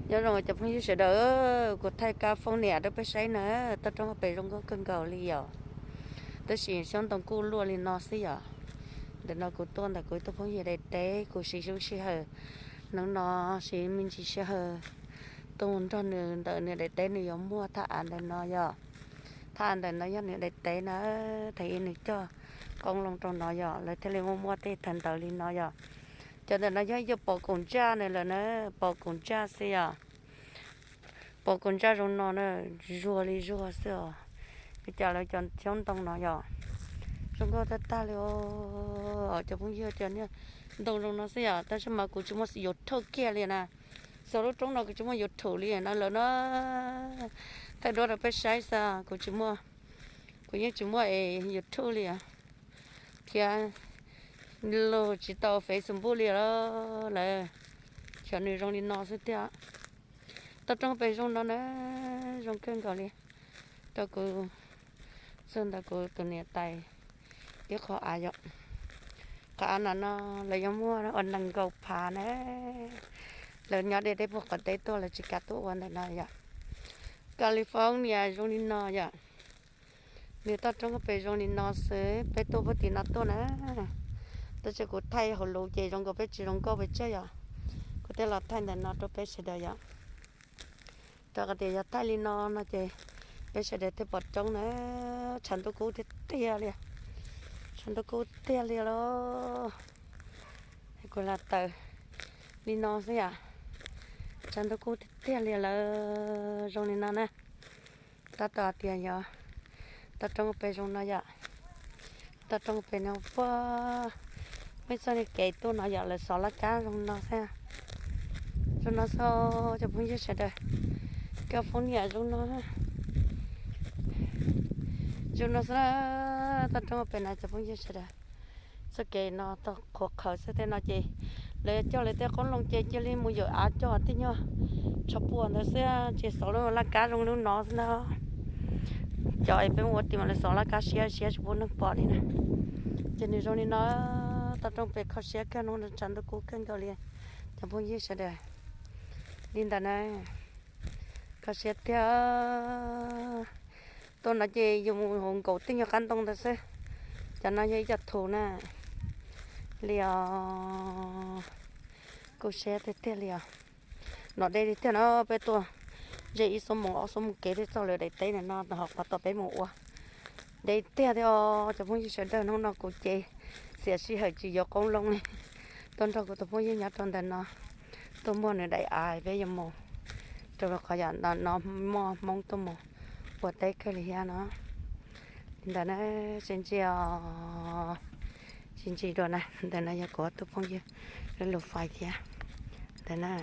Nyob zoo cov phooj ywg sawv daws, kuv thaij kab foob niam rau peb saib na, toj roob pem zoo nkauj kawg nkaus li yom. Tab sis xyoob ntoo kuj luaj li no xwb yom. Ntawm no kuv tuaj ntawm kuv ib tug phooj ywg daim teb, kuv siv zoo sij hawm hnub no, siv me ntsis sij hawm tuaj nrog nws ntawm nws daim teb, nws yuav muaj thaj av ntawm no yom. Thaj av ntawm no yog nws daim teb na, thaum ub nws cog qoob loo rau no yom, lawv thiaj li muaj muaj tej thaj ntawd li no yom. Cov ntawm no yog ib co pos kaum ntsaj na lawm na, pos kaum ntsaj xwb yom. Pos kaum ntsaj zoo no na, zuag li zuag xwb os. Ua cas lawv cov xyoob ntoo no yom, zoo nkauj tag tag li os cov phooj ywg. Cov niag ntoo zoo no xwb yom, tab sis mas kuv tsis muaj YouTube kiag li na. Xaus lub roob no kuv tsis muaj YouTube li na lawm na. Thaij duab rau peb saib xwb, kuv tsis muaj, kuv yeej tsis muaj es YouTube li thiab, los tsis tau Facebook li lawm. Xyov nws zoo li no xwb tiag. Toj roob pem zoo no na, zoo kawg nkaus li. Rau kuv txog ntawm kuv tus niam tais ib qho av yom. Qhov av no no lawv yuav muaj ua nees nkaum phav na. Lawv nyob deb deb puag qhov teb tuaj, lawv tsis kam tuaj ua ntawm no yom. California zoo li no yom. Nws toj roob pem zoo li no xwb, peb tuaj puag tim no tuaj na. Tab sis kuv thaij hauv lus ces zoo nkaus peb tsis zoo nkauj pes tsawg yom. Kuv thiaj los thaij ntawm no rau peb sawv daws yom. Rau qhov tias yog thaij li no no ces peb sawv daws thiaj pom roob na. Tshav ntuj kub tiag tiag li, tshav ntuj kub tiag li los. Kuv los tawm li no xwb yom. Tshav ntuj kub tiag tiag li lawm, zoo li no na. Tab tom tias yog toj roob pem zoo no yom. Toj roob pem no puag, muaj ib txoj niag kev tuaj no yom, lawv xov laj kab zoo no xwb. Zoo no xwb cov phooj ywg sawv daws. Kab foob niam zoo no, zoo no xwb na. Toj roob pem no cov phooj ywg sawv daws, txoj kev no tau qhuav qhawv xwb. Tej no ces lawv cog lawv tej qoob loo ces cia li mus yawm av cog tej nyuag tsho puam ntawd xwb, ces xov laj kab zoo li no xwb na. Cov es peb mus ua tim mas lawv xov laj kab siab siab tsis pub neeg pom li na. Ces nws zoo li no, toj roob pem kho siab kawg, hnub no tshav ntuj kub kawg nkaus li cov phooj ywg sawv daws. Li ntawd na, kho siab tiag. Tuaj no ces yus mus hauv nkaus tej nyuag qab ntoo ntawd xwb. Cov no yog ib co thu na. Li os, kho siab tiag tiag li os. No deb tiag tiag no, peb tuaj ze ib xuab moos ob xuab moos kev thiaj txog lawv daim teb ntawm no, hauv qhov tom peb mus ua. Deb tiag tiag os cov phooj ywg sawv daws, hnub no kuv ces xiam sij hawm tsis yuav qoob loo li. Tuaj nrog kuv tus phooj ywg nyob rau ntawm no, tuaj muag nws daim av peb yuav mus rau qhov yam no muaj Hmoob tuaj mus ua teb kawg li thiab no. Li ntawd na, sib ntsib os, sib ntsib dua na. Ntawm no yog kuv tus phooj ywg lub lus fais thiab ntawd na.